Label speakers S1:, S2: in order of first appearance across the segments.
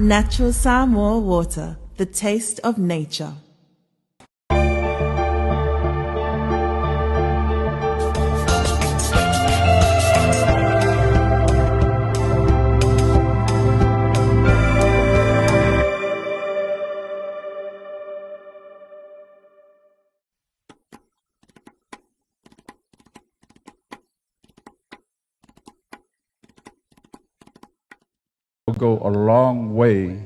S1: Natural Samoa water, the taste of nature.
S2: Go a long way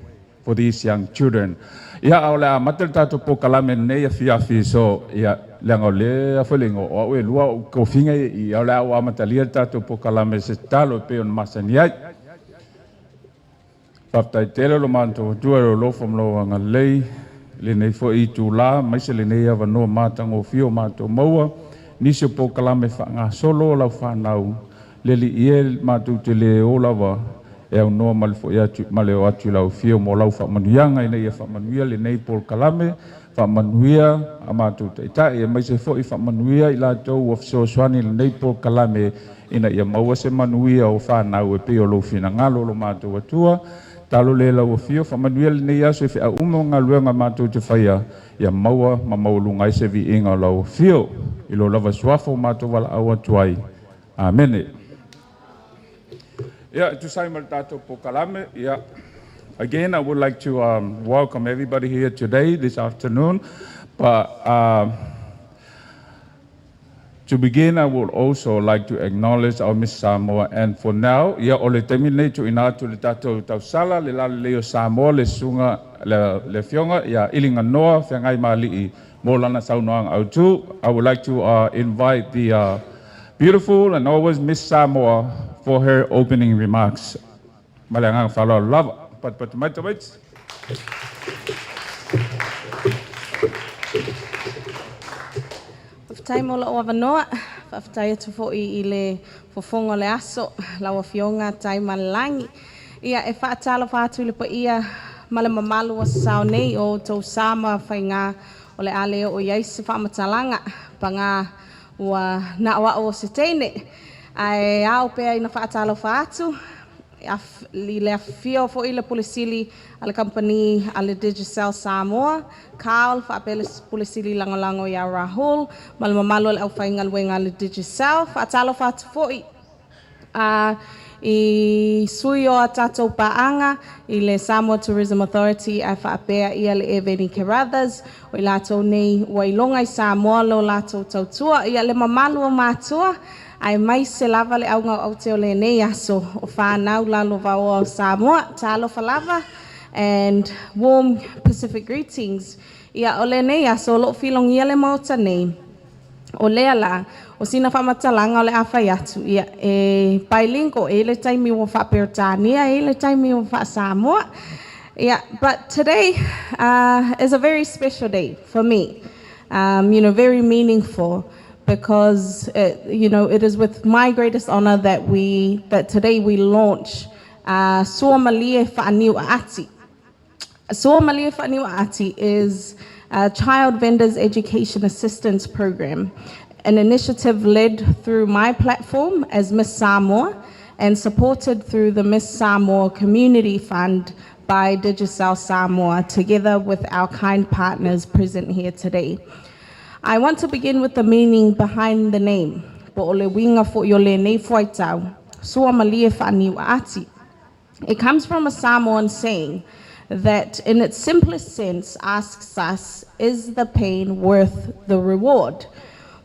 S2: for these young children. Ia, o le amata le tatou polokalame lenei afiafi, so ia leaga o lea foi le igoa o au e lua ou tofiga ia o le a ou amatalia le tatou polokalame se tatalo e pei ona masani ai. Faafetai tele lo matou Atua i lou alofa ma lou agalelei lenei foi itulā aemaise lenei avanoa matagofie ua matou maua nisi o polokalame faagasolo o lau fanau le Alii e matou te le o lava e aunoa ma le foi atu ma le o atu i lau afio mo lau faamanuiaga ina ia faamanuia lenei polokalame, faamanuia a matou taitai aemaise foi faamanuia i latou ua fesoasoani i lenei polokalame ina ia maua se manuia o fanau e pei o lou finagalo. Lo matou Atua, talo le lau afio, faamanuia lenei aso i feau uma o galuega matou te faia ia maua ma maualuga ai se viiga o lau afio i lo lava suafa o matou valaau atu ai. Amene. Ia, e tusa ai ma le tatou polokalame, ia, again, I would like to welcome everybody here today, this afternoon. But to begin, I would also like to acknowledge our Miss Samoa. And for now, ia, o le taimi lenei tuuina atu le tatou tausala le lalelei o Samoa le susuga le afioga ia Iliganoa Feagaimali'i mo lana saunoaga autu. I would like to invite the beautiful and always Miss Samoa for her opening remarks. Ma le agaga faaaloalo lava. Patupatu mai tamaiti.
S3: Faafetai mo lou avanoa. Faafetai atu foi i le fofoga o le aso, lau Afioga Taimalelagi. Ia, e faatalofa atu i le paia ma le mamalu ua sasao nei o outou sa ma faiga o le a le oo i ai se faamatalaga paga ua na o au o se teine. Ae ao pea ina faatalofa atu i le afifio foi le Pule Sili a le kamupani a le Digicel Samoa, Carl, faapea le Pule Sili Lagolago ia Rahul, ma le mamalu o le aufaigaluega a le Digicel. Faatalofa atu foi i sui o a tatou paaga i le Samoa Tourism Authority ae faapea ia le Eveni Carruthers, o i latou nei ua iloga i Samoa lo latou tautua. Ia le mamalu o matua, aemaise lava le auga o aute o lenei aso o whānau lalovaoa o Samoa. Talofa lava and warm Pacific greetings. Ia, o lenei aso o loo filogia le maota nei. O lea la, o sina faamatalaga o le a fai atu, ia, e bilingual, e le taimi ua faaperetania, e le taimi ua faasamoa. Yeah, but today is a very special day for me. Very meaningful because it is with my greatest honor that today we launch Suamalie Faaniuaati. Suamalie Faaniuaati is a child vendors education assistance program, an initiative led through my platform as Miss Samoa and supported through the Miss Samoa Community Fund by Digicel Samoa, together with our kind partners present here today. I want to begin with the meaning behind the name. Po o le uiga foi o lenei fuaitau, Suamalie Faaniuaati. It comes from a Samoan saying that, in its simplest sense, asks us, is the pain worth the reward?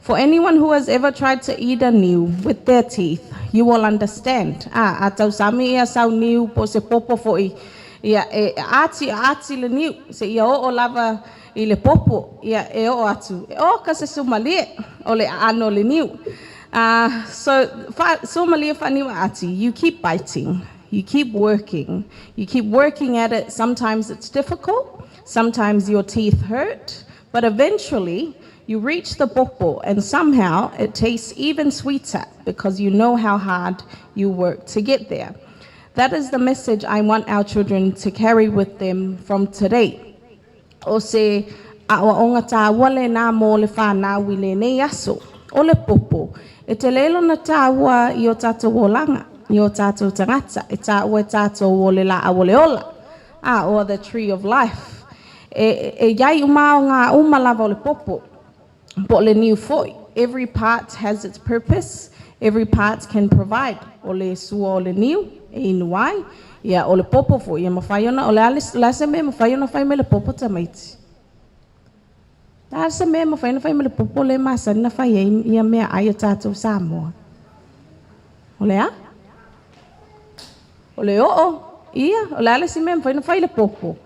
S3: For anyone who has ever tried to eat a niu with their teeth, you will understand. Ah, a tausami ia sau niu po se popo foi. Ia, e ati ati le niu, se ia o lava i le popo, ia e o atu. E o ka se sumalie, o le ano le niu. So, suamalie faaniuaati, you keep biting. You keep working. You keep working at it. Sometimes it's difficult. Sometimes your teeth hurt. But eventually, you reach the popo and somehow it tastes even sweeter because you know how hard you worked to get there. That is the message I want our children to carry with them from today. O se a'oa'oga tāua lenā mo le whānau i lenei aso. O le popo, e te lelo na tāua i o tātou olaga, i o tātou tagata, e tāua e tātou o le laau o le ola. a, or the tree of life. E iai uma aoga uma lava o le popo, po o le niu foi. Every part has its purpose, every part can provide. O le sua o le niu, e inu ai, ia o le popo foi, e mafai ona, o le a le a se mea e mafai ona fai mai le popo tamaiti? O le a se mea e mafai ona fai mai le popo lea e masani ona fai ai ia meaai a tatou Samoa? O le a? O le oo, ia, o le a le isi mea e mafai ona fai i le popo?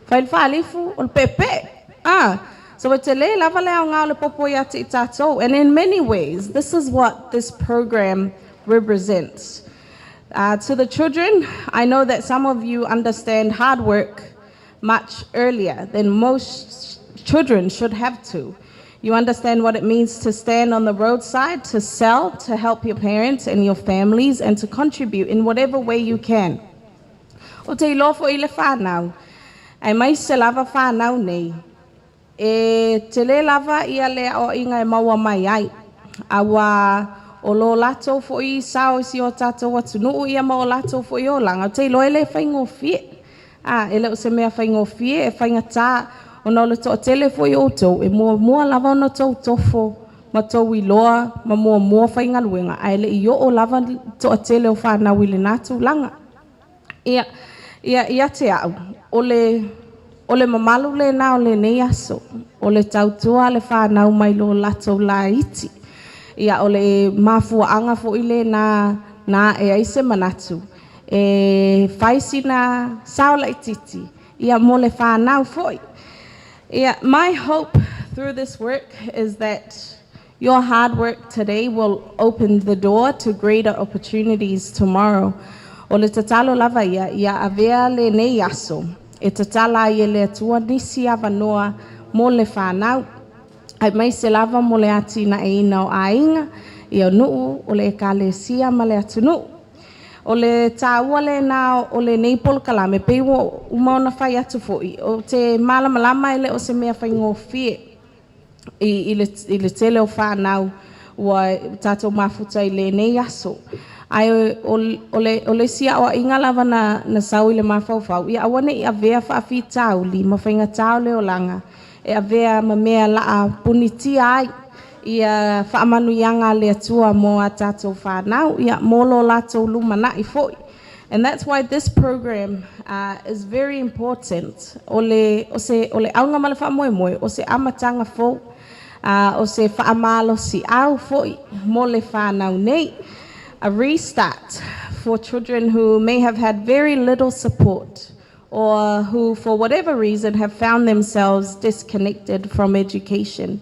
S3: Fai le faalifu, o le peepee. Ah, so e tele lava le aoga o le popo ia te i tatou. And in many ways, this is what this program represents. To the children, I know that some of you understand hard work much earlier than most children should have to. You understand what it means to stand on the roadside, to sell, to help your parents and your families, and to contribute in whatever way you can. Ou te iloa foi le whānau, aemaise lava whānau nei, e tele lava ia le aoaiga e maua mai ai. Auā o lo latou foi sao i si o tatou atunuu ia ma o latou foi olaga, ou te iloa e le faigofie. A, e le o se mea faigofie, e faigata, ona o le toatele foi o outou, e muamua lava ona outou tofo ma tou iloa ma muamua faigaluega, ae le i oo lava le toatele o fanau i lena tulaga. Ia, ia, ia te au, o le, o le mamalu lena o lenei aso, o le tautua a le fanau mai lo latou laiti. Ia, o le mafuaaga foi lena na ae ai se manatu e fai sina sao laitiiti ia mo le whānau foi. Ia, my hope through this work is that your hard work today will open the door to greater opportunities tomorrow. O le tatalo lava ia, ia avea lenei aso, e tatala ai e le Atua nisi avanoa mo le whānau. Aemaise lava mo le atinaeina o aiga, ia nuu, o le ekalesia ma le atunuu. O le tāua lena o lenei polokalame, pei ua uma ona fai atu foi, ou te malamalama e le o se mea faigofie i le tele o whānau ua tatou mafuta i lenei aso. Ae o le isi aoaiga lava na sau i le mafaufau, ia aua ne i avea faafitauli ma faigata o le olaga, e avea ma mea laa punitia ai ia faamanuiaga a le Atua mo a tatou whānau, ia mo lo latou lumanai foi. And that's why this program is very important. O le, o se, o le auga ma le faamoemoe, o se amataga fou, o se faamalosiau foi mo le whānau nei. A restart for children who may have had very little support or who, for whatever reason, have found themselves disconnected from education.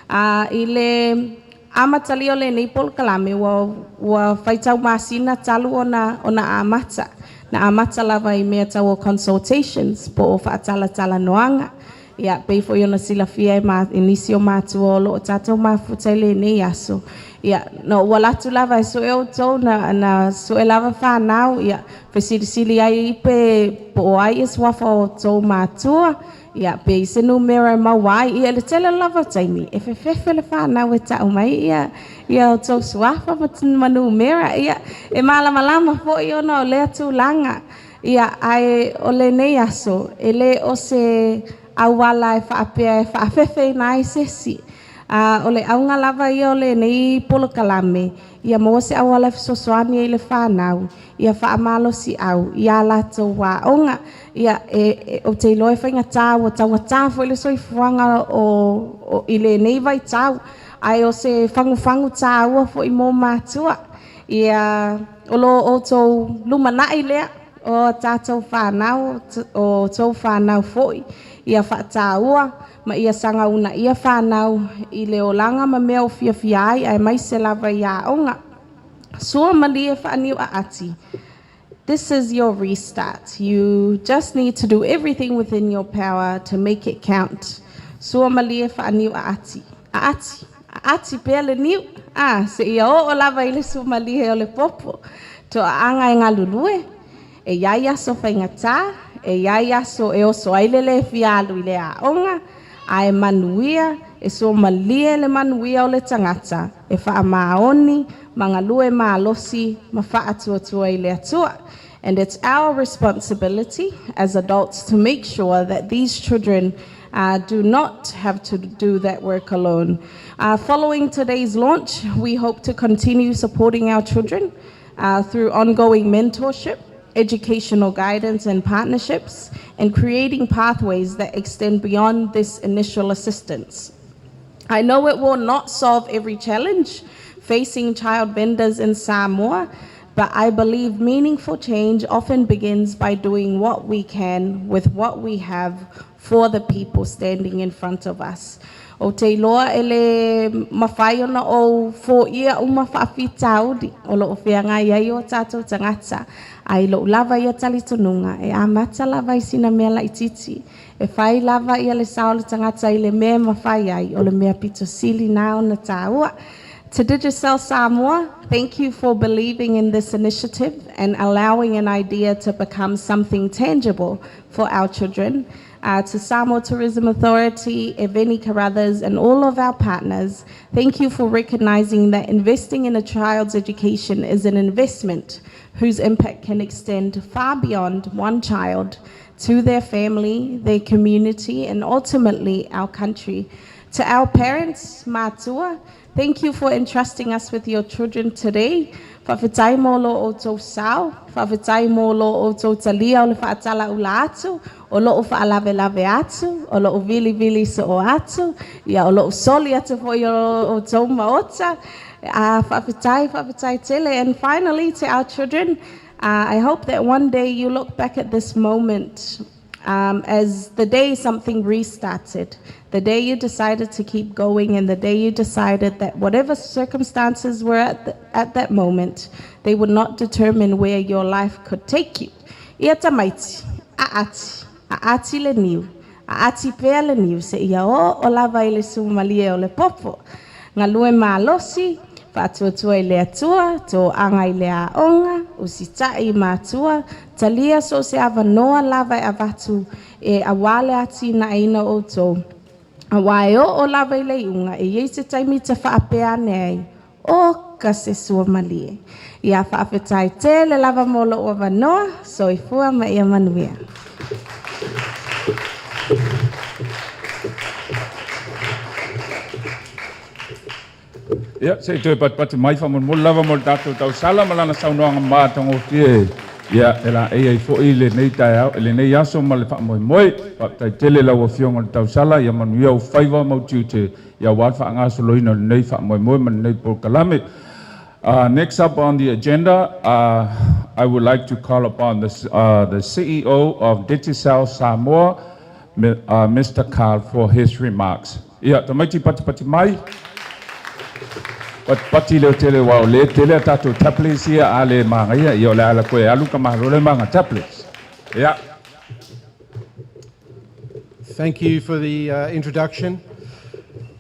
S3: I le amatalia o lenei polokalame ua faitau masina talu ona amata. Na amata lava i mea tau o consultations po o faatalatalanoaga. Ia, pei foi ona silafia e i nisi o matua o loo tatou mafuta i lenei aso. Ia, na ua alu atu lava e sue outou na sue lava whānau, ia, fesilisili ai pe po o ai e suafa o tou matua, ia, pe i se numera e maua ai, ia, le tele lava o taimi, e fefefe le whānau e tau mai, ia o tou suafa ma numera, ia, e malamalama foi ona o lea tulaga. Ia, ae o lenei aso, e le o se auala e faapea e faafefeina ai se isi. O le auga lava ia o lenei polokalame, ia maua se auala e fesoasoani ai i le whānau, ia faamalosiau, ia latou aoga, ia ou te iloa e faigata ua taugata foi le soifuaga o i lenei vaitau, ae o se fagufagu tāua foi mo matua. Ia o lo outou lumanai lea o tatou whānau, o tou whānau foi, ia faataua ma ia sagauna ia whānau i le olaga ma mea o fiafia ai aemaise lava i aoga. Sua malie faaniu aati. This is your restart. You just need to do everything within your power to make it count. Sua malie faaniu aati. Aati. Aati pea le niu. Ah, seia oo lava i le sua malie o le popo. Toaaga e galulue. E iai aso faigata, e iai aso e oso ai le le fia alu i le aoga, ae manuia, e sua malie le manuia o le tagata, e faamaoni, ma galue malosi, ma faatuatua i le Atua. And it's our responsibility as adults to make sure that these children do not have to do that work alone. Following today's launch, we hope to continue supporting our children through ongoing mentorship, educational guidance and partnerships, and creating pathways that extend beyond this initial assistance. I know it will not solve every challenge facing child vendors in Samoa, but I believe meaningful change often begins by doing what we can with what we have for the people standing in front of us. Ou te iloa e le mafai ona ou foia uma faafitauli o loo feagai ai o tatou tagata. Ae i lou lava ia talitonuga e amata lava i sina mea laitiiti. E fai lava ia le sao o le tagata i le mea e mafai ai o le mea pito sili na ona taua. To Digicel Samoa, thank you for believing in this initiative and allowing an idea to become something tangible for our children. To Samoa Tourism Authority, Eveni Carruthers, and all of our partners, thank you for recognizing that investing in a child's education is an investment whose impact can extend far beyond one child to their family, their community, and ultimately our country. To our parents, Matua, thank you for entrusting us with your children today. Faafetai mo lo outou sao, faafetai mo lo outou talia o le faatalaula atu, o loo faalavelave atu, o loo vilivili soo atu, ia o loo soli atu foi o outou maota. Faafetai, faafetai tele. And finally, to our children, I hope that one day you look back at this moment as the day something restarted, the day you decided to keep going, and the day you decided that whatever circumstances were at that moment, they would not determine where your life could take you. Ia tamaiti, a ati, a ati le niu, a ati pea le niu, seia oo lava i le suamalie o le popo. Galue malosi, faatuatua i le Atua, toaga i le aoga, usitai i matua, talia so o se avanoa lava e avatu e auā le atinaeina o outou. Auā e oo lava i le iuga, e iai se taimi ta faapea ane ai, oka se suamalie. Ia faafetai tele lava mo lou avanoa, soifua ma ia manuia.
S2: Ia, se i toe patupatu mai faamolemole lava mo le tatou tausala ma lana saunoaga matagofie. Ia, e laei ai foi lenei taeao, lenei aso ma le faamoemoe. Faafetai tele lau Afioga i le tausala, ia manuia ou faiva ma ou tiute, ia auā le faagasoloina o lenei faamoemoe ma lenei polokalame. Next up on the agenda, I would like to call upon the CEO of Digicel Samoa, Mr. Carl, for his remarks. Ia, tamaiti patipati mai. Patipati leo tele wa o le tele a tātou tablets ia a le māngaia. Ia o le ala koe alu ka mahalo le manga tablets. Ia.
S4: Thank you for the introduction.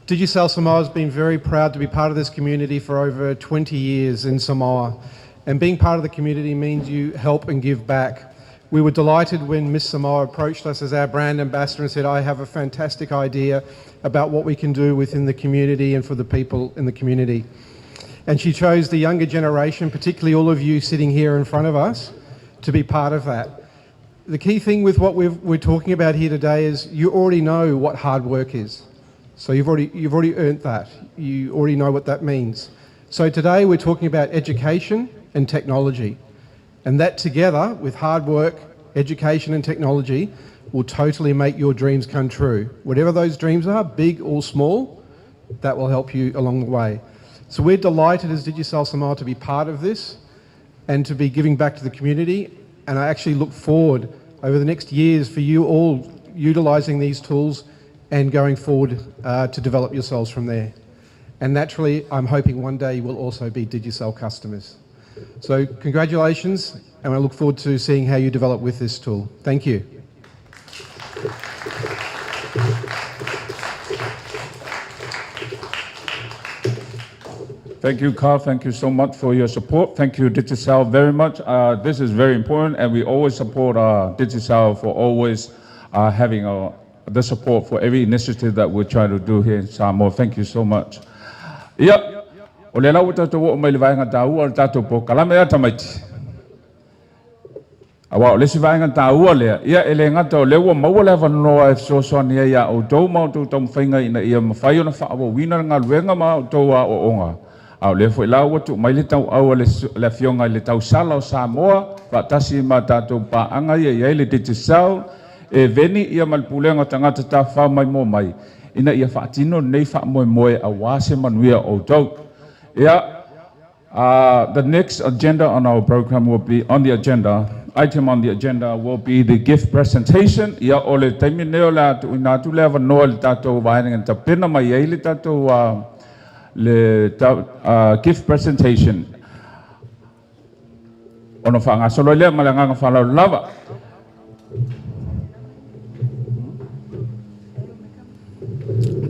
S4: Digicel Samoa has been very proud to be part of this community for over 20 years in Samoa. And being part of the community means you help and give back. We were delighted when Miss Samoa approached us as our brand ambassador and said, "I have a fantastic idea about what we can do within the community and for the people in the community." And she chose the younger generation, particularly all of you sitting here in front of us, to be part of that. The key thing with what we're talking about here today is you already know what hard work is. So you've already earned that. You already know what that means. So today we're talking about education and technology. And that together with hard work, education and technology will totally make your dreams come true. Whatever those dreams are, big or small, that will help you along the way. So we're delighted as Digicel Samoa to be part of this and to be giving back to the community. And I actually look forward over the next years for you all utilising these tools and going forward to develop yourselves from there. And naturally, I'm hoping one day you will also be Digicel customers. So congratulations, and I look forward to seeing how you develop with this tool. Thank you.
S2: Thank you, Carl. Thank you so much for your support. Thank you, Digicel, very much. This is very important, and we always support Digicel for always having the support for every initiative that we're trying to do here in Samoa. Thank you so much. Ia, o le lau tatou oo mai le vaega taua o le tatou polokalame a tamaiti. Aua o le isi vaega taua lea, ia e le gata o lea ua maua le avanoa e fesoasoani ai iā outou ma outou taumafaiga ina ia mafai ona faaauauina le galuega ma a outou aoaoga, a o lea foi la ua tuu mai le tauau a le Afioga i le Tausala o Samoa faatasi ma tatou paaga ia e i ai le Digicel, Eveni ia ma le Pulega o Tagata Tafafao Maimoa Mai ina ia faatino lenei faamoemoe aua se manuia o outou. Ia, The next agenda on our program will be on the agenda, item on the agenda will be the gift presentation. Ia, o le taimi lenei o le a tuuina atu le avanoa i le tatou vaega e tapena mai ai le tatou le gift presentation ona faagasolo ai lea ma le agaga faaaloalo lava.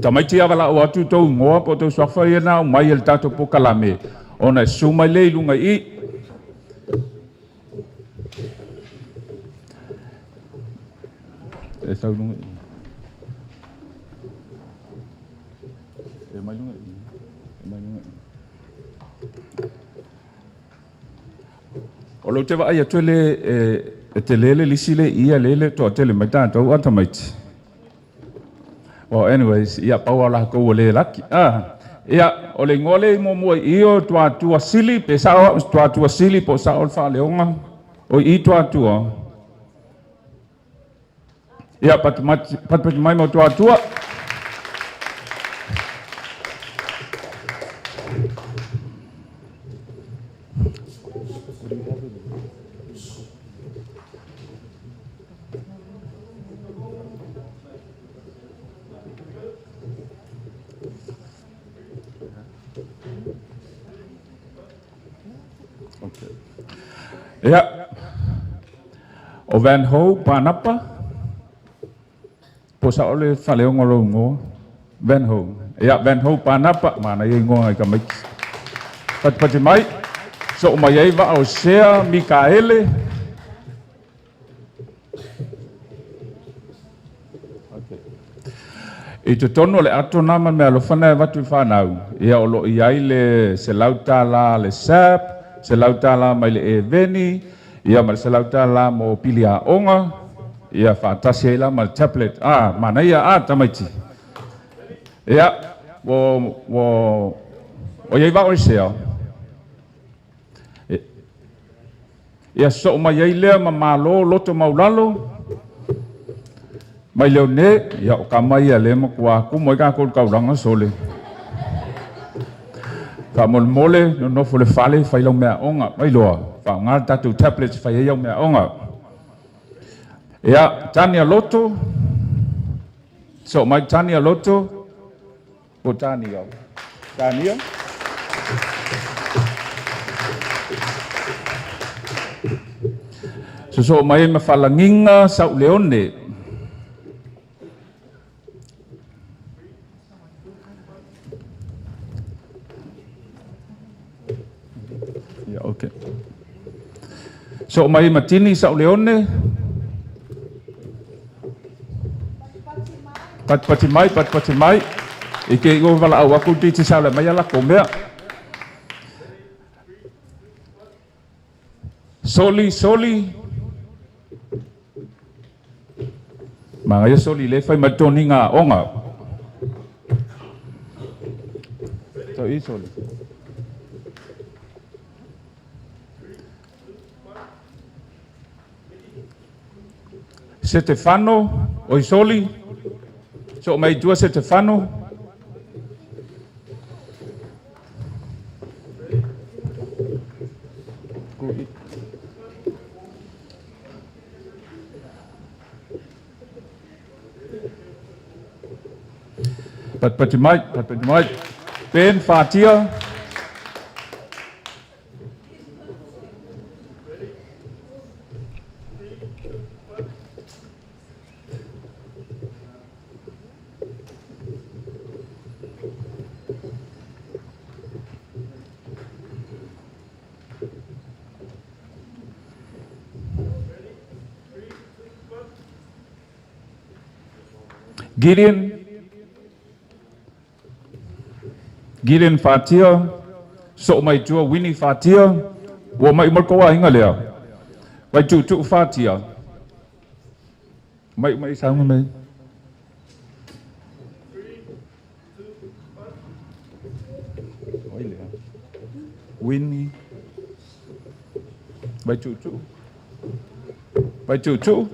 S2: Tamaiti a valaau atu tou igoa po o tou suafa ia na aumai e le tatou polokalame ona e susu mai lea i luga i i. E sau i luga i i. E mai luga i i. E mai luga i i. O lea ou te vaai atu e le e tele le lisi le i i lea e le toatele mai tatou a tamaiti. Well, anyways, ia pau lava latou ua le laki. Ah, ia, o le igoa lea i muamua i i o Tuatua Sili, pe sao au, Tuatua Sili po o sao le faaleoga. O i Tuatua. Ia, patupatu mai mo Tuatua. Ia, o Van Ho Panapa, po o sao le faaleoga o lou igoa? Van Ho. Ia, Van Ho Panapa, manaia igoa nai tamaiti. Patipati mai, soo mai ai vaa o Sea Mikaele. I totonu o le ato na ma le meaalofa na e avatu i fanau, ia o lo o i ai le $100 a le SAP, $100 mai le Eveni, ia ma le $100 mo pili aoga, ia faatasi ai la ma le tablet. Ah, manaia a tamaiti. Ia, ua, ua, ua i ai vaa o sea. Ia sosoo mai ai lea ma malo loto maulalo mai Leone, ia o tama ia lea e matua tumu ai tatou i le taulaga sole. Faamolemole nonofo i le fale fai lau meaaoga, mai loa faaaoga le tatou tablets e fai ai au meaaoga. Ia, Tania Loto, sosoo mai Tania Loto. Po Tania. Tania. Sosoo mai ai ma Falagiga Sauleone. Ia, okay. Soo mai ai ma Tini Sauleone. Patipati mai, patipati mai. I ke i o valaau aku ti ti sa le mai ala ko mea. Soli, soli. Magaia soli le fai mai toniga onga. Tau i soli. Setefano, oi soli, soo mai i tua Setefano. Patipati mai, patipati mai. Ben Fatia. Gideon Gideon Fatia, soo mai tua Winnie Fatia, ua mai uma le tou aiga lea. Vaituutuu Fatia. Mai mai sauga mai. Oi lea. Winnie. Vaituutuu. Vaituutuu.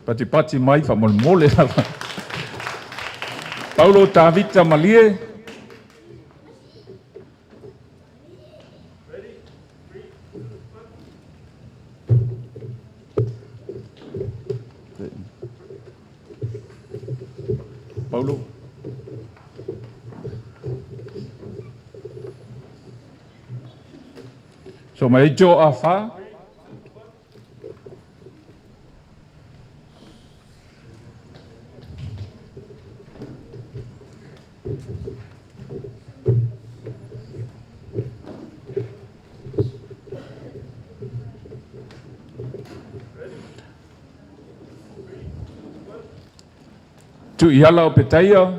S2: Patipati mai faamolemole lava. Paulo Tavita Malie. Paulo. So mai Jo Afa. Tuiala o Petaia.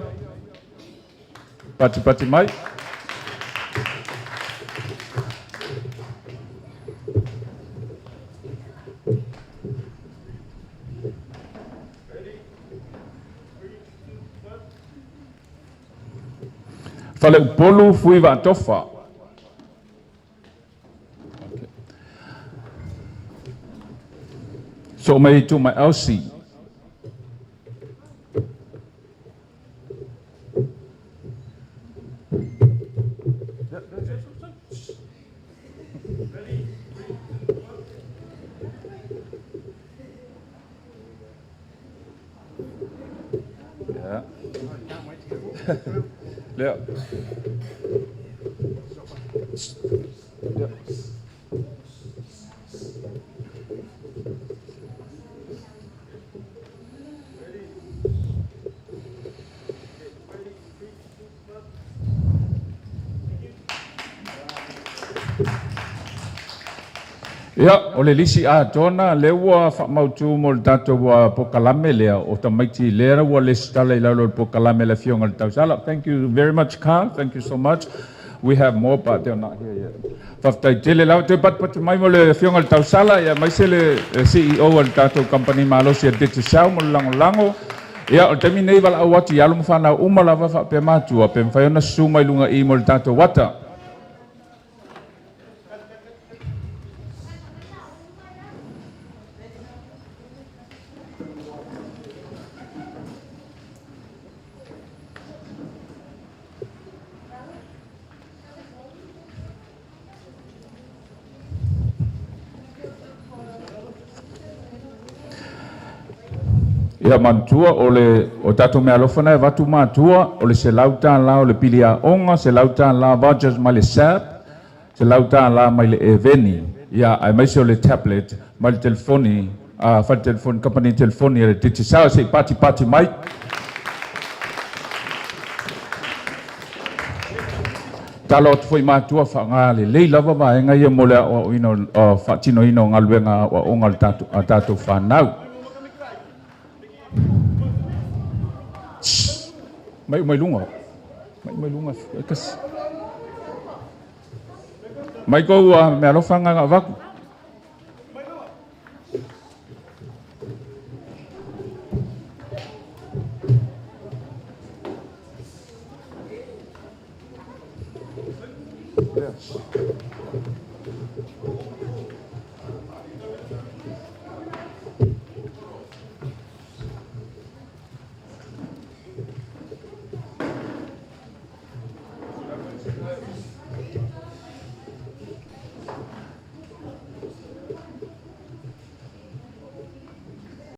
S2: Patipati mai. Faleupolu Fui Va'atofa. Okay. So mai tu mai Elsie. Yeah. Lea. Ia, o le lisi atoa lea ua faamautu mo le tatou polokalame lea o tamaiti lea ua lesitala i lalo o le polokalame le Afioga i le Tausala. Thank you very much, Carl. Thank you so much. We have more, but they're not here yet. Faafetai tele lava toe patupatu mai mo le Afioga i le Tausala, ia aemaise le CEO o le tatou kamupani malosi a Digicel mo le lagolago. Ia, o le taimi nei valaau atu i alo ma fanau uma lava faapea matua pe mafai ona susu mai luga i mo le tatou ata. Ia manatua o le o tatou meaalofa na e avatu matua o le $100 o le pili aoga, $100 vouchers mai le SAB, $100 mai le Eveni, ia aemaise o le tablet mai le telefoni, a fale telefoni, kamupani telefoni a le Digicel. Se i patipati mai. Talo atu foi matua faaaoga lelei lava vaega ia mo le aoaoina o faatinoina o galuega aoaoga a le tatou, a tatou fanau. Mai mai luga. Mai mai luga. Kasi. Mai kou meaalofa ngagaavaku.